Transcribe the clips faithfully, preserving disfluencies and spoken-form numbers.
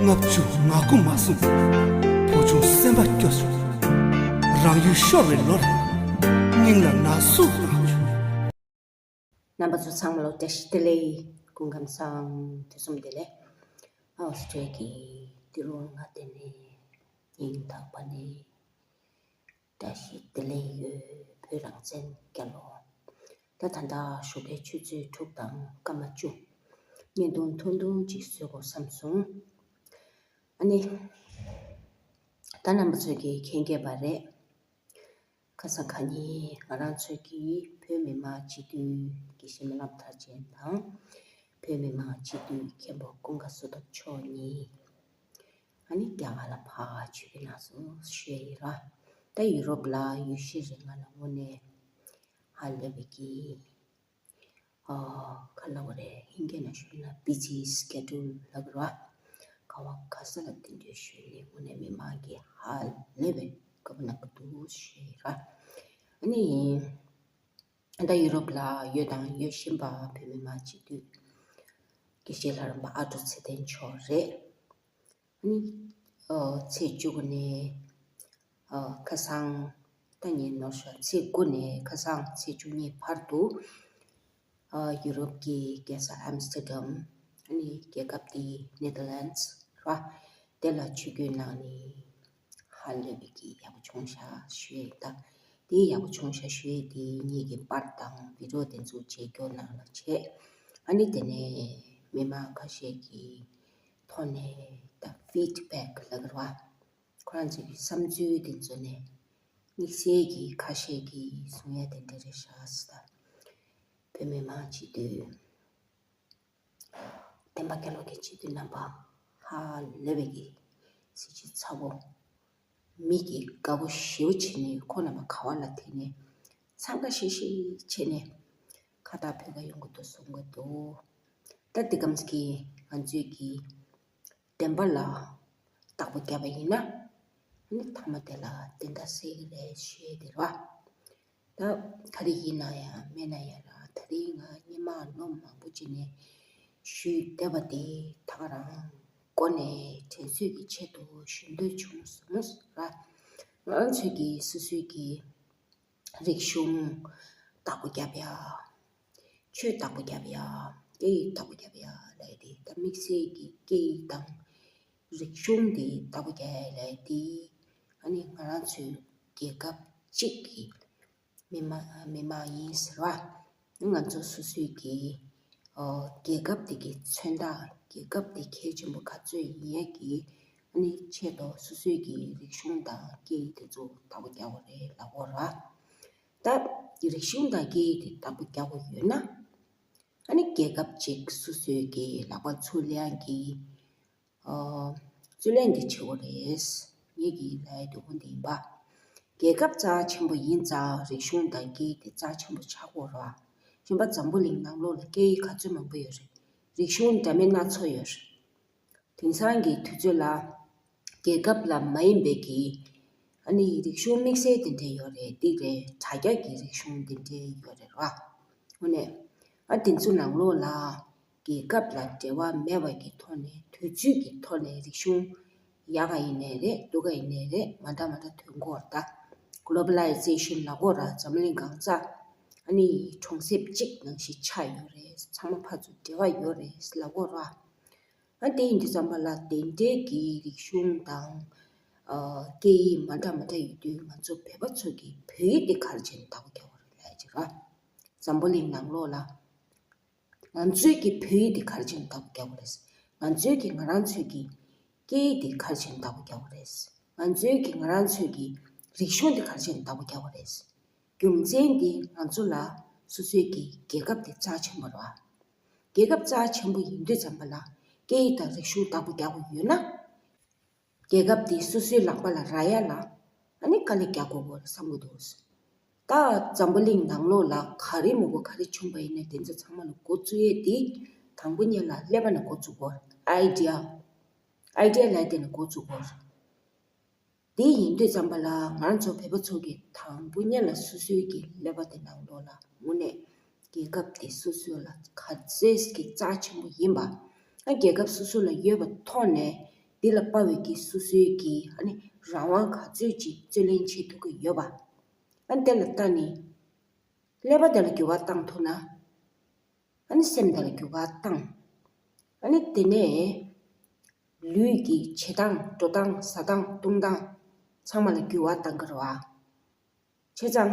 ལྔ་བཅུ་ང་དགུ་མ་སོང་། བུ་ཆུང་སེམས་པ་སྐྱོ་བྱུང་། རང་ཡུལ་ཤོར་བའི་ལོར། སྙིང་ལ་ན་ཟུག་ལངས་བྱུང་། རྣམ་པ་ཚོ་ཚང་མ་ལ་བཀྲ་ཤིས་བདེ་ལེགས། སྐུ་ཁམས་བཟང་། དུས་གསུམ་བདེ་ལེགས། ཨོ་སི་ཀྲི་ཡ་གི་ཏི་རུ་ང་བསྟན་ནས་སྙིང་ཐག་པ་ནས་བཀྲ་ཤིས་བདེ་ལེགས་ཡོད། བོད་རང་བཙན་རྒྱལ་ལོ། ད་ད་ལྟ་ཞོགས་ཀའི་ཆུ་ཚོད་དྲུག་དང་སྐར་མ་བཅུ། བརྙན་ཐུང་ཐུང་ཐུང་ཅིག་བཟོ་དགོས་བསམ་སོང་། ཨ་ནི། ད་རྣམ་པ་ཚོས་ཀྱིས་མཁྱེན་གྱི་ཡོད་པ་རེད། ཁ་སང་ཁ་ཉིན་ང་རང་ཚོས་ཀྱིས་བོད་མི་མང་སྤྱི་འཐུས་དགེ་བཤེས་སྨོན་ལམ་མཐར་ཕྱིན་དང་། བོད་མི་མང་སྤྱི་འཐུས་མཁན་པོ་ཀུན་དགའ་བསོད་སྟོབས་མཆོག་གཉིས། ཨ་ནི་རྒྱ་གར་ལ་ཕར་བྱོན་གྱི་ནང་སོང་ཞུས་ཡིན་ར། ད་ཡུ་རོབ་ལ་ཡུལ་ཤུལ་རིང་ང་ལ་དངོས་གནས་ཧ་ལས་པའི་གི། ཨ། ག་ལབ་དགོས་རེད། ཧིན་སྐད་ནང་ཞུས་ན་བི་ཛི་སི་ཀེ་ཌུལ་ལབ་དགོས་རེད་བ། ག་བ་ག་ས་ལ་དེ་འདྲའི་ཞུས་ནས་དངོས་གནས་མི་མང་གིས་ཧ་ལས་པའི་དགའ་པོ་གནང་གི་འདུག་ཞུས་ཡིན་ར། ཨ་ནི། ད་ཡུ་རོབ་ལ་ཡོད་དང་ཡོད་བཞིན་པ་བོད་མི་མང་སྤྱི་འཐུས་དགེ་བཤེས་ལྷ་རམས་པ་ཨ་ཀྲུག་ཚེ་བརྟན་མཆོག་རེད། ཨ་ནི། ཨ། ཚེས་བཅུ་དགུ་ནས། ཨ། ཁ་སང་། ད་ཉིན་ནོར་ཤག་ཚེས་དགུ་ནས་ཁ་སང་ཚེས་བཅུ་གཉིས་བར་དུ། ཨ། ཡུ་རོབ་ཀྱི་རྒྱལ་ས་ཨམ་སི་ཏེར་ཌམ། ཨ་ནི་རྒྱལ་ཁབ་དེའི་ནེ་དར་ལེན་ཌི་ར། དེ་ལ་ཆིབས་བསྒྱུར་གནང་ནས་ཧ་ལས་པའི་གི་ཡག་པོ་བྱུང་ཤག་ཞུ་ཡས་ད། དེ་ཡག་པོ་བྱུང་ཤག་ཞུ་ཡས་དེ་ངེད་ཀྱིས་པར་དང་བི་ཌི་ཡོ་དེ་ཚོ་མཇལ་རྒྱུ་ནང་ལ་བྱས། ཨ་ནི་དེ་ནས་མི་མང་ཁ་ཤས་ཀྱི་ཐོག་ནས་ད་ཕིཌ་བེག་ལབ་ཀྱི་རེད་བ། ཁོ་རང་ཚོའི་བསམ་ཚུལ་དེ་ཚོ་ནས་དམིགས་བསལ་གྱི་ཁ་ཤས་ཀྱིས་གསུང་ཡ་དེ་འདྲ་རེད་ཤག་ཟེར། ད་བོད་མི་མང་སྤྱི་འཐུས། བསྟན་པ་རྒྱལ་ལོ་གི་སྤྱི་འཐུས་རྣམ་པ་ཧ་ལས་པའི་གི་གཟི་བརྗིད་ཚ་བོ། མི་གི་དགའ་པོ་ཞེ་པོ་བྱས་ནས་ཁོ་རྣམ་པ་ག་བ་ལ་དེད་ནས་འཚང་ཁ་ཤིག་ཤིག་བྱས་ནས་ཁ་བཏགས་ཕུལ་ག་ཡོང་གི་འདུག་གསུང་གི་འདུག་ད་འདི་གམ་གི་ང་ཚོས་ཀྱི་བདེན་པ་ལ་བདག་པོ་བརྒྱབ་པ་ཡིན་ན། ཨ་ནི་མཐའ་མ་དེ་ལ་བདེན་མཐའ་གསལ་གྱི་རེད་ཞུ་ཡས་དེ་རེད་བ། ད་ག་རེ་ཡིན་ན་ཡང་མེད་ན་ཡང་ར། ད་རེས་ང་སྔོན་མ་ལོ་མང་པོ་ཅིག་ནས་ཞུས་བསྡད་པ་དེ་ད་ག་རང་སྒོ་ནས་དྲན་གསོས་ཀྱི་ཆེད་དུ་ཞུ་འདོད་བྱུང་སོང་ར། ང་རང་ཚོས་ཀྱི་སོ་སོའི་གི་རིག་གཞུང་བདག་པོ་རྒྱབ་ཡ། ཆོས་བདག་པོ་རྒྱབ་ཡ། སྐད་ཡིག་བདག་པོ་རྒྱབ་ཡ་ལབ་ཡ་དེ། ད་དམིགས་བསལ་གྱི་སྐད་ཡིག་དང་རིག་གཞུང་དེ་བདག་པོ་རྒྱབ་ཡ་ལབ་ཡ་དེ། ཨ་ནི་ང་རང་ཚོའི་རྒྱལ་ཁབ་གཅིག་གི་མི་མང་མི་མང་ཡིན་ཟེར་བ། ང་ཚོ་སོ་སོའི་གི་ཨོ། རྒྱལ་ཁབ་དེ་གི་མཚོན་རྟགས། རྒྱལ་ཁབ་དེ་གལ་ཆེན་པོ་ག་ཚོད་ཡིན་ཡ་གི་ཨ་ནི་ཆེད་དུ་སོ་སོའི་གི་རིག་གཞུང་དང་སྐད་ཡིག་དེ་ཚོ་བདག་པོ་རྒྱག་དགོས་རེད་ལབ་དགོས་ར། ད་རིག་གཞུང་དང་སྐད་ཡིག་དེ་བདག་པོ་རྒྱག་དགོས་ཡོད་ན། ཨ་ནི་རྒྱལ་ཁབ་ཅིག་སོ་སོའི་གི་ལག་པ་ཚུར་ལེན་གྱི་ཨོ། རྩོད་ལེན་འདི་བྱེད་དགོས་རེད། ངེད་ཀྱི་ལས་དོན་འདི་ཡིན་པ། རྒྱལ་ཁབ་རྩ་ཆེན་པོ་ཡིན་ཙང་རིག་གཞུང་དང་སྐད་ཡིག་དེ་རྩ་ཆེན་པོ་ཆགས་དགོས་རེད་བ། གཞན་པ་འཛམ་བུ་གླིང་ནང་ལོགས་ལ་སྐད་ཡིག་ག་ཚོད་མང་པོ་ཡོད་རེད། རིག་གཞུང་འདྲ་མིན་སྣ་ཚོགས་ཡོད་རེད། དེང་སང་གི་དུས་ཚོད་ལ་རྒྱལ་ཁབ་ལ་མ་ཡིན་པའི་གི་ཨ་ནི་རིག་གཞུང་དམིགས་བསལ་དེ་འདྲ་ཡོད་རེད། འདི་རེད། དྲ་རྒྱ་གི་རིག་གཞུང་དེ་འདྲ་ཡོད་རེད་བ། དངོས་གནས་ཨ་དེ་ཚོ་ནང་ལོགས་ལ་རྒྱལ་ཁབ་ལ་འབྲེལ་བ་མེད་པ་གི་ཐོག་ནས། དུས་ཚོད་ཀྱི་ཐོག་ནས་རིག་གཞུང་ཡག་ག་ཡིན་ནའི་རེད། སྡུག་ག་ཡིན་ནའི་རེད། མ་འདྲ་མ་འདྲ་ཐོན་གྱི་ཡོད་རེད། ད་གོ་ལོ་བ་ལའི་ཛེ་ཤན་ལབ་ཀྱི་ཡོད་རེད། འཛམ་གླིང་གང་ས་ཨ་ནི་གྲོང་གསེབ་གཅིག་ནང་བཞིན་ཆགས་ཡོད་རེད། ཚང་མ་ཕར་ཚུར་འབྲེལ་བ་ཡོད་རེད་ལབ་ཀྱི་ཡོད་རེད། ཨ་དེ་ཡིན་དུས་ཙམ་པ་ལ་དེ་འདྲའི་གི་རིག་གཞུང་དང་ཨ་སྐད་ཡིག་མ་འདྲ་མ་འདྲ་ཡོད་དུས། ང་ཚོ་བོད་པ་ཚོ་གིས་བོད་ཡིག་དེ་ག་རེ་བྱས་ནས་བདག་པོ་རྒྱག་དགོས་རེད་ལབ་ཡ་ཅིག་རེད། འཛམ་བུ་གླིང་ནང་ལོགས་ལ་ང་ཚོའི་གི་བོད་ཡིག་དེ་ག་རེ་བྱས་ནས་བདག་པོ་རྒྱག་དགོས་རེད། ང་ཚོའི་གི་ང་རང་ཚོའི་གི་སྐད་ཡིག་དེ་ག་རེ་བྱས་ནས་བདག་པོ་རྒྱག་དགོས་རེད། ང་ཚོའི་གི་ང་རང་ཚོའི་གི་རིག་གཞུང་དེ་ག་རེ་བྱས་ནས་བདག་པོ་རྒྱག་དགོས་རེད། རྒྱུ་མཚན་དེ་ང་ཚོ་ལ་སོ་སོའི་གི་རྒྱལ་ཁབ་དེ་རྩ་ཆེན་པོ་རེད་བ། རྒྱལ་ཁབ་རྩ་ཆེན་པོ་ཡིན་དུས་ཙམ་པ་ལ་སྐད་ཡིག་དང་རིག་གཞུང་བདག་པོ་རྒྱག་དགོས་ཡོད་ན། རྒྱལ་ཁབ་དེ་སོ་སོའི་ལག་པ་ལ་རག་ཡ་ལ་ཨ་ནི་དཀའ་ལས་རྒྱག་དགོས་ཀྱི་རེད་བསམ་གྱི་འདུག། ད་འཛམ་བུ་གླིང་ནང་ལོགས་ལ་ག་རེ་མང་པོ་ག་རེ་བྱུང་པ་ཡིན་ནའི་དེ་ཚོ་ཚང་མ་ལ་འགོ་བཙུགས་ཡས་དེ་དང་པོ་ཉིད་ལ་ཀླད་པ་ནས་འགོ་བཙུགས་དགོས། ཨའི་ཌི་ཡ། ཨའི་ཌི་ཡ་ལབ་ཡ་དེ་ནས་འགོ་བཙུགས་དགོས། དེ་ཡིན་དུས་ཙམ་པ་ལ་ང་རང་ཚོ་བོད་པ་ཚོ་གིས་དང་པོ་ཉིད་ལ་སོ་སོའི་གི་ཀླད་པ་དེ་ནང་ལོགས་ལ་དངོས་གནས་རྒྱལ་ཁབ་དེ་སོ་སོ་ལ་ག་ཚད་ཀྱི་རྩ་ཆེན་པོ་ཡིན་པ། ཨ་རྒྱལ་ཁབ་སོ་སོ་ལ་ཡོད་པ་ཐོག་ནས་ འདི་ལ་དཔའ་བའི་གི་སོ་སོའི་གི་ཨ་ནི་རང་དབང་ག་ཚོད་ཅིག་རྩོད་ལེན་བྱེད་ཐུབ་ཀྱི་ཡོད་པ། ཨ་ནི་དེ་ལ་ལྟ་ནི་ཀླད་པ་དེ་ལ་འགྱུར་བ་བཏང་ཐུབ་ན། ཨ་ནི་སེམས་དེ་ལ་འགྱུར་བ་བཏང་། ཨ་ནི་དེ་ནས་ལུས་ཀྱི་བྱེད་སྟངས་འགྲོ་སྟངས་ཟ་སྟངས་བཏུང་སྟངས་ཚང་མ་ལ་འགྱུར་བ་བཏང་གི་རེད་བ། བྱས་ཙང་།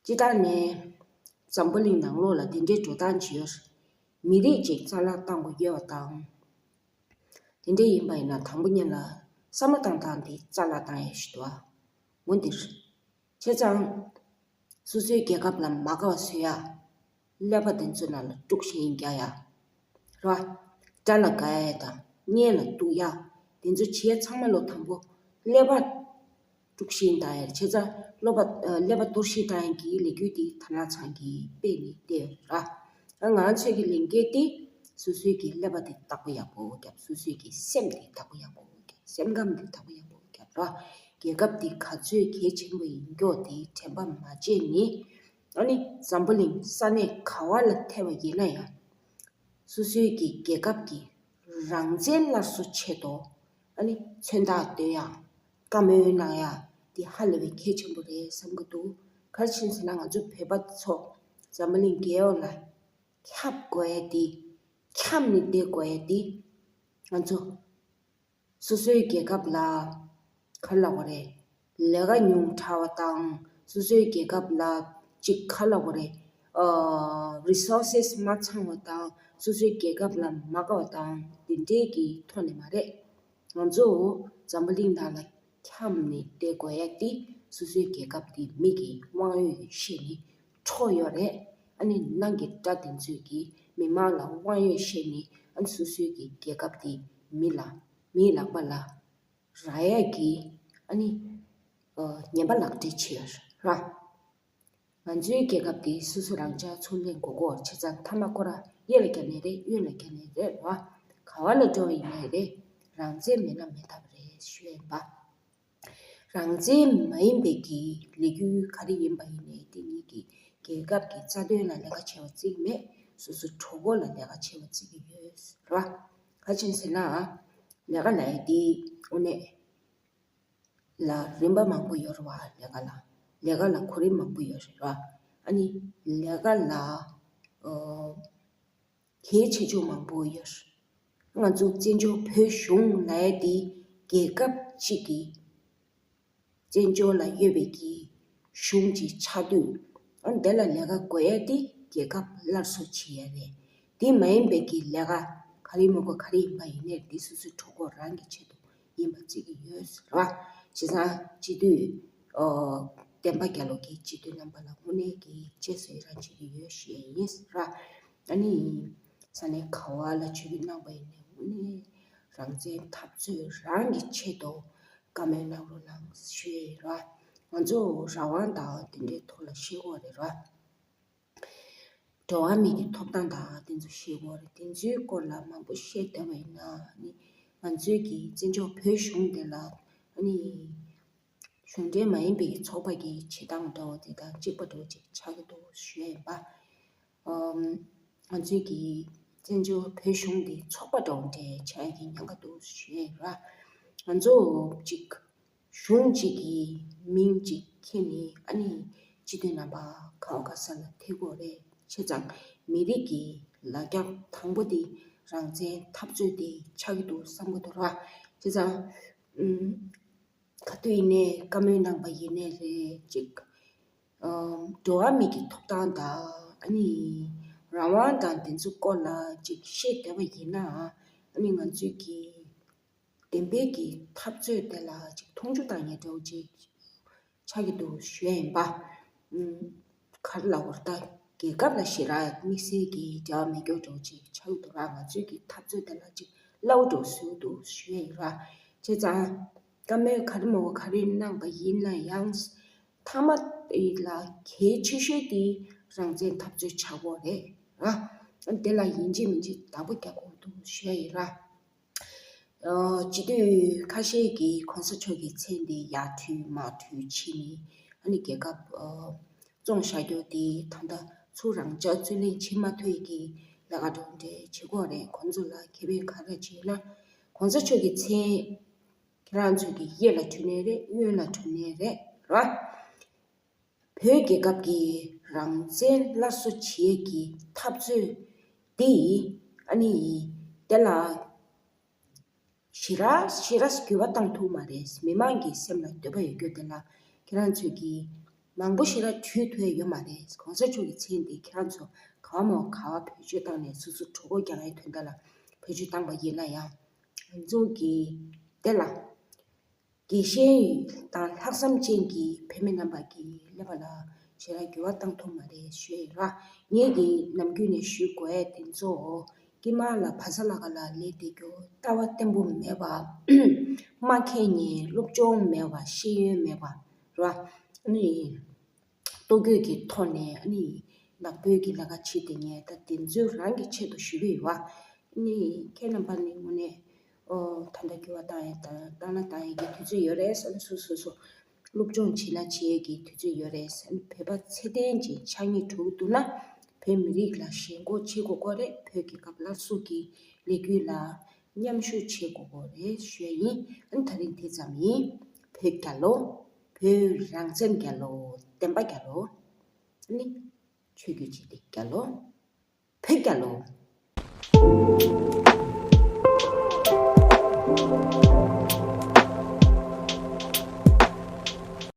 སྤྱིར་བཏང་ནས་འཛམ་བུ་གླིང་ནང་ལོགས་ལ་དེ་འདྲའི་འགྲོ་སྟངས་ཅིག་ཡོད། མི་རིགས་ཅིག་རྩ་བརླག་བཏང་དགོས་ཡོད་པ་དང་། དེ་འདྲ་ཡིན་པ་ཡིན་ན་དང་པོ་ཉིད་ལ་བསམ་བློ་བཏང་སྟངས་དེ་རྩ་བརླག་བཏང་ཡ་ཞིག་འདུག་ཨ། འོ་འདིར། བྱས་ཙང་། སོ་སོའི་རྒྱལ་ཁབ་ལ་མ་དགའ་བ་བཟོ་ཡ། ཀླད་པ་དེ་ཚོ་ནང་ལ་དཀྲུག་ཤིང་རྒྱག་ཡ། ར། དགྲ་ལ་དགའ་ཡ་དང་གཉེན་ལ་གཏུག་ཡ། དེ་ཚོ་བྱེད་ཡ་ཚང་མ་ལོ་དང་པོ་ཀླད་པ་དཀྲུག་ཤིང་བཏང་ཡ། བྱས་ཙང་ཀླད་པ་ཀླད་པ་གཏོར་བཤིག་བཏང་ཡ་གི་ལས་འགུལ་དེ་ཐ་ན་ཚང་གི་སྤེལ་ནས་བསྡད་ཡོད་ར། ང་ཚོས་ཀྱི་ལས་འགུལ་དེ་སོ་སོའི་གི་ཀླད་པ་དེ་བདག་པོ་ཡག་པོ་རྒྱབ། སོ་སོའི་གི་སེམས་དེ་བདག་པོ་ཡག་པོ་རྒྱབ། སེམས་ཁམས་དེ་བདག་པོ་ཡག་པོ་རྒྱབ་ར། རྒྱལ་ཁབ་དེ་ག་ཚོད་གལ་ཆེན་པོ་ཡིན་མགྱོགས་དེ་དྲན་པ་མ་བརྗེད་ནས། ཨ་ནི་འཛམ་བུ་གླིང་ས་གནས་ག་བ་ལ་ཐེ་བ་ཡིན་ན་ཡང་། སོ་སོའི་གི་རྒྱལ་ཁབ་ཀྱི་རང་བཙན་སླར་གསོ་ཆེད་དུ་ཨ་ནི་མཚོན་རྟགས་སྟོན་ཡ། བཀའ་མོལ་གནང་ཡ་དེ་ཧ་ལས་པའི་གལ་ཆེན་པོ་རེད་བསམ་གི་འདུག་ག་རེ་བྱས་ཟེར་ན་ང་ཚོ་བོད་པ་ཚོ་འཛམ་བུ་གླིང་རྒྱལ་ཡོངས་ལ་ཁྱབ་དགོས་ཡ་དེ། ཁྱབ་ནས་བསྡད་དགོས་ཡ་དེ། ང་ཚོ། སོ་སོའི་རྒྱལ་ཁབ་ལ་ག་རེ་ལབ་དགོས་རེད། ལས་ཀ་ཉུང་དྲགས་པ་དང་སོ་སོའི་རྒྱལ་ཁབ་ལ་ཅིག་ག་རེ་ལབ་དགོས་རེད། ཨ། རི་སོར་སེས་མ་ཚང་བ་དང་སོ་སོའི་རྒྱལ་ཁབ་ལ་མ་དགའ་བ་དང་དེ་འདྲའི་གི་ཐོག་ནས་མ་རེད། ང་ཚོ་འཛམ་བུ་གླིང་ནང་ལ་འཁྱམས་ནས་བསྡད་དགོས་ཡ་དེ་སོ་སོའི་རྒྱལ་ཁབ་དེ་མི་གི་དབང་ཡོད་ཤེས་ནས་འཕྲོག་ཡོད་རེད། ཨ་ནི་ནང་གི་དགྲ་དེ་ཚོས་ཀྱིས་མི་མང་ལ་དབང་ཡོད་ཤེས་ནས་ཨ་ནི་སོ་སོའི་གི་རྒྱལ་ཁབ་དེ་མི་ལ་མིའི་ལག་པ་ལ་རག་ཡས་ཀྱི་ཨ་ནི་ཨ་ངན་པ་ལག་འབྲེལ་བྱེད་ཡ་ར། ང་ཚོའི་རྒྱལ་ཁབ་འདི་སོ་སོ་རང་ཅག་ཚུར་ལེན་དགོས་སྐོར་བྱས་ཙང་མཐའ་མ་ཁོ་ར་གཡས་ལ་རྒྱབ་ནས་རེད། གཡོན་ལ་རྒྱབ་ནས་རེད་ར། ག་བ་ལ་འགྲོ་བ་ཡིན་ནའི་རེད། རང་བཙན་མེད་ན་མེད་ཐབས་རེད་ཞུ་ཡ་ཡིན་པ། རང་བཙན་མ་ཡིན་པའི་གི་ལས་འགུལ་ག་རེ་ཡིན་པ་ཡིན་ནའི་དེ་ཉིད་ཀྱི་རྒྱལ་ཁབ་ཀྱི་རྩ་དོན་ལ་ལས་ཀ་བྱེད་པ་བརྩི་གི་མེད། སོ་སོ་གྲོད་ཁོག་ལ་ལས་ཀ་བྱེད་པ་བརྩི་གི་ཡོད་ར། ག་ཅི་ཟེར་ན། ལས་ཀ་ལབ་ཡ་དེ་དངོས་གནས་ལ་རིམ་པ་མང་པོ་ཡོད་རེད་བ། ལས་ཀ་ལ་ལས་ཀ་ལ་གོ་རིམ་མང་པོ་ཡོད་རེད་བ། ཨ་ནི་ལས་ཀ་ལ་ཨོ་གལ་ཆེ་ཆུང་མང་པོ་ཡོད་རེད། ང་ཚོ་བཙན་བྱོལ་བོད་གཞུང་ལབ་ཡ་དེ་རྒྱལ་ཁབ་གཅིག་གི་བཙན་བྱོལ་ལ་ཡོད་པའི་གི་གཞུང་ཅིག་ཆགས་དུས། ཨ་དེ་ལ་ལས་ཀ་དགོས་ཡ་དེ་རྒྱལ་ཁབ་སླར་གསོ་བྱེད་ཡ་རེད། དེ་མ་ཡིན་པའི་གི་ལས་ཀ་ག་རེ་མི་དགོས་ག་རེ་ཡིན་པ་ཡིན་ནའི་དེ་སོ་སོའི་གྲོད་ཁོག་རང་གི་ཆེད་དུ་ཡིན་པ་བརྩི་གི་ཡོད་ར། བྱས་ཙང་སྤྱི་འཐུས་ཨོ་བསྟན་པ་རྒྱལ་ལོ་གིས་སྤྱི་འཐུས་རྣམ་པ་ལ་དངོས་གནས་ཀྱི་རྗེས་སུ་ཡི་རང་བྱེད་ཀྱི་ཡོད་ཞུ་ཡ་ཡིན་ར། ཨ་ནི། ས་གནས་ག་བ་ལ་ཆིབས་བསྒྱུར་གནང་པ་ཡིན་ནའི་དངོས་གནས་རང་བཙན་འཐབ་རྩོད་རང་གི་ཆེད་དུ་བཀའ་མོལ་གནང་རོགས་གནང་ཞུ་ཡས་ཡིན་ར། ང་ཚོ་རང་དབང་དང་དེ་འདྲའི་ཐོག་ལ་བཤད་ཀྱི་ཡོད་རེད་ར། འགྲོ་བ་མི་གི་ཐོབ་ཐང་དང་དེ་ཚོ་བཤད་ཀྱི་ཡོད་རེད། དེ་ཚོའི་སྐོར་ལ་མང་པོ་བཤད་བསྡད་པ་ཡིན་ན་ནི་ང་ཚོའི་གི་བཙན་བྱོལ་བོད་གཞུང་དེ་ལ་ནི་གཞུང་འབྲེལ་མ་ཡིན་པའི་ཚོགས་པ་གི་བྱེད་སྟངས་འདྲ་བོ་དེ་དང་གཅིག་པ་འདྲ་བོ་ཅིག་ཆགས་ཀྱི་འདུག་ཞུ་ཡས་ཡིན་པ། ཨམ། ང་ཚོའི་གི་བཙན་བྱོལ་བོད་གཞུང་འདི་ཚོགས་པ་འདྲ་བོ་འདྲ་ཆགས་ཀྱི་ཉེན་ཁ་འདུག་ཞུ་ཡས་ར། ང་ཚོ་གཅིག་གཞུང་གཅིག་གི་མིང་གཅིག་འཁྱེར་ནས་ཨ་ནི་སྤྱི་འཐུས་རྣམ་པ་ག་བ་ག་ས་ལ་ཐེ་གོ་རེད། བྱས་ཙང་མི་རིགས་ཀྱི་ལ་རྒྱ་དང་པོ་འདི་རང་བཙན་འཐབ་རྩོད་འདི་ཆགས་ཀྱི་འདུག་བསམ་གྱི་འདུག་ར། བྱས་ཙང་ཨམ། ག་དུས་ཡིན་ནའི་བཀའ་མོལ་གནང་པ་ཡིན་ནའི་རེད་ཅིག་ཨམ། འགྲོ་བ་མི་གི་ཐོབ་ཐང་དང་ཨ་ནི་རང་དབང་དང་དེ་ཚོ་སྐོར་ལ་ཅིག་བཤད་བསྡད་པ་ཡིན་ན་ཨ་ནི་ང་ཚོས་ཀྱི་བདེན་པའི་གི་འཐབ་རྩོད་དེ་ལ་ཅིག་མཐོང་ཆུང་བཏང་ཡས་འདྲ་བོ་ཅིག་ཆགས་ཀྱི་འདུག་ཞུ་ཡས་ཡིན་པ། ཨམ། ག་རེ་ལབ་དགོས་རེད། ད་རྒྱལ་ཁབ་ལ་ཞེ་དྲག་དམིགས་བསལ་གྱི་འབྲེལ་བ་མེད་མཁན་འདྲ་བོ་ཅིག་ཆགས་ཀྱི་འདུག་ར། ང་ཚོས་ཀྱི་འཐབ་རྩོད་དེ་ལ་ཅིག་སླ་བོ་འདྲ་བོ་བཟོས་འདུག་ཞུ་ཡས་ཡིན་ར། བྱས་ཙང་། བཀའ་མོལ་ག་རེ་མོལ་ག་རེ་གནང་པ་ཡིན་ན་ཡང་། མཐའ་མ་ལ་གལ་ཆེ་ཤོས་དེ་རང་བཙན་འཐབ་རྩོད་བྱ་དགོས་རེད་ར། དེ་ལ་ཡིན་གཅིག་མིན་གཅིག་བདག་པོ་རྒྱག་དགོས་འདུག་ཞུ་ཡ་ཡིན་ར། ཨ། སྤྱི་འཐུས་ཁ་ཤས་ཀྱིས་གོང་ས་མཆོག་གི་མཚན་དེ་ཡར་བྲུས་མར་བྲུས་བྱས་ནས་ཨ་ནི་རྒྱལ་ཁབ་ཨ། བཙོང་བཞག་རྒྱུ་དེ་ད་ལྟ་ཚུར་རང་འཇགས་རྩོད་ལེན་བྱེད་མ་ཐུབ་ཀྱི་ལས་ཀ་འདྲ་བོ་འདྲ་བྱེད་དགོས་རེད། ཁོང་ཚོ་ལ་ཁེ་ཕན་ག་རེ་བྱས་ན། གོང་ས་མཆོག་གི་མཚན་ཁྱེད་རང་ཚོ་གི་གཡས་ལ་འཁྲུལ་ནའི་རེད། གཡོན་ལ་འཁྲུལ་ནའི་རེད་ར། བོད་རྒྱལ་ཁབ་ཀྱི་རང་བཙན་སླར་གསོ་བྱེད་ཀྱི་འཐབ་རྩོད་འདི་ཨ་ནི་དེ་ལ་ཞེ་དྲག་ཞེ་དྲག་འགྱུར་བ་བཏང་ཐུབ་མ་རེད། མི་མང་གི་སེམས་ལ་འདོད་པ་ཡོད་རྒྱུ་དེ་ལ་ཁྱེད་རང་ཚོས་ཀྱི་མང་པོ་ཞེ་དྲག་འཁྲུལ་ཐུབ་ཡོད་མ་རེད། གོང་ས་མཆོག་གི་མཚན་དེ་ཁྱེད་རང་ཚོ་ག་བ་མོ་ག་བ་བེད་སྤྱོད་བཏང་ནས་སོ་སོ་གྲོད་ཁོག་རྒྱག་ཡའི་དོན་དག་ལ་བེད་སྤྱོད་བཏང་པ་ཡིན་ན་ཡང་ང་ཚོ་གི་དེ་ལ་དགེ་ཞེན་དང་ལྷག་བསམ་ཅན་གྱི་བོད་མི་རྣམ་པ་གི་ཀླད་པ་ལ་ཞེ་དྲག་འགྱུར་བ་བཏང་ཐུབ་མ་རེད་ཞུ་ཡི་ར། ངེད་ཀྱིས་ནམ་རྒྱུན་ནས་ཞུ་དགོས་ཡ་དེ་ཚོ་དཀྱིལ་མ་ལ་བ་ས་ལ་ཀ་ལ་ལས་བསྡད་རྒྱུ། ལྟ་བ་བརྟན་པོ་མེད་པ། མ་མཁས་མཁན། སློབ་སྦྱོང་མེད་པ། ཤེས་ཡོན་མེད་པ་ར། ཨ་ནི་ལྟོ་གོས་ཀྱི་ཐོག་ནས་ཨ་ནི་ནག་པོའི་གི་ལས་ཀ་བྱེད་བསྡད་མཁན། ད་དེ་ཚོ་རང་གི་ཆེད་དུ་ཞུ་གི་ཡོད་པ། ཨ་ནི་ཁྱེད་རྣམ་པ་ནི་དངོས་གནས་ཨོ་ད་ལྟ་འགྱུར་བ་བཏང་ཡས་དང་བཏང་ན་བཏང་ཡས་ཀྱི་དུས་ཚོད་ཡོད་རེད་བསམ། སོ་སོ་སོ་སློབ་སྦྱོང་བྱེད་ན་བྱེད་ཡས་ཀྱི་དུས་ཚོད་ཡོད་རེད་བསམ། བོད་པ་ཚད་ལྡན་ཅིག་ཆགས་སྙིང་བྲོ་གི་འདུག་ན་བོད་མི་རིགས་ལ་ཞེན་ཁོག་བྱེད་དགོས་ཀྱི་རེད། བོད་རྒྱལ་ཁབ་སླར་གསོ་གི་ལས་འགུལ་ལ་མཉམ་ཞུགས་བྱེད་དགོས་ཀྱི་རེད་ཞུ་ཡ་ཡིན། ཨ་ནི་ད་རིང་དེ་ཙམ་ཡིན། བོད་རྒྱལ་ལོ། བོད་རང་བཙན་རྒྱལ་ལོ། བདེན་པ་རྒྱལ་ལོ། ཨ་ནི་ཆོས་བརྒྱུད་སྤྱི་འཐུས་རྒྱལ་ལོ། བོད་རྒྱལ་ལོ།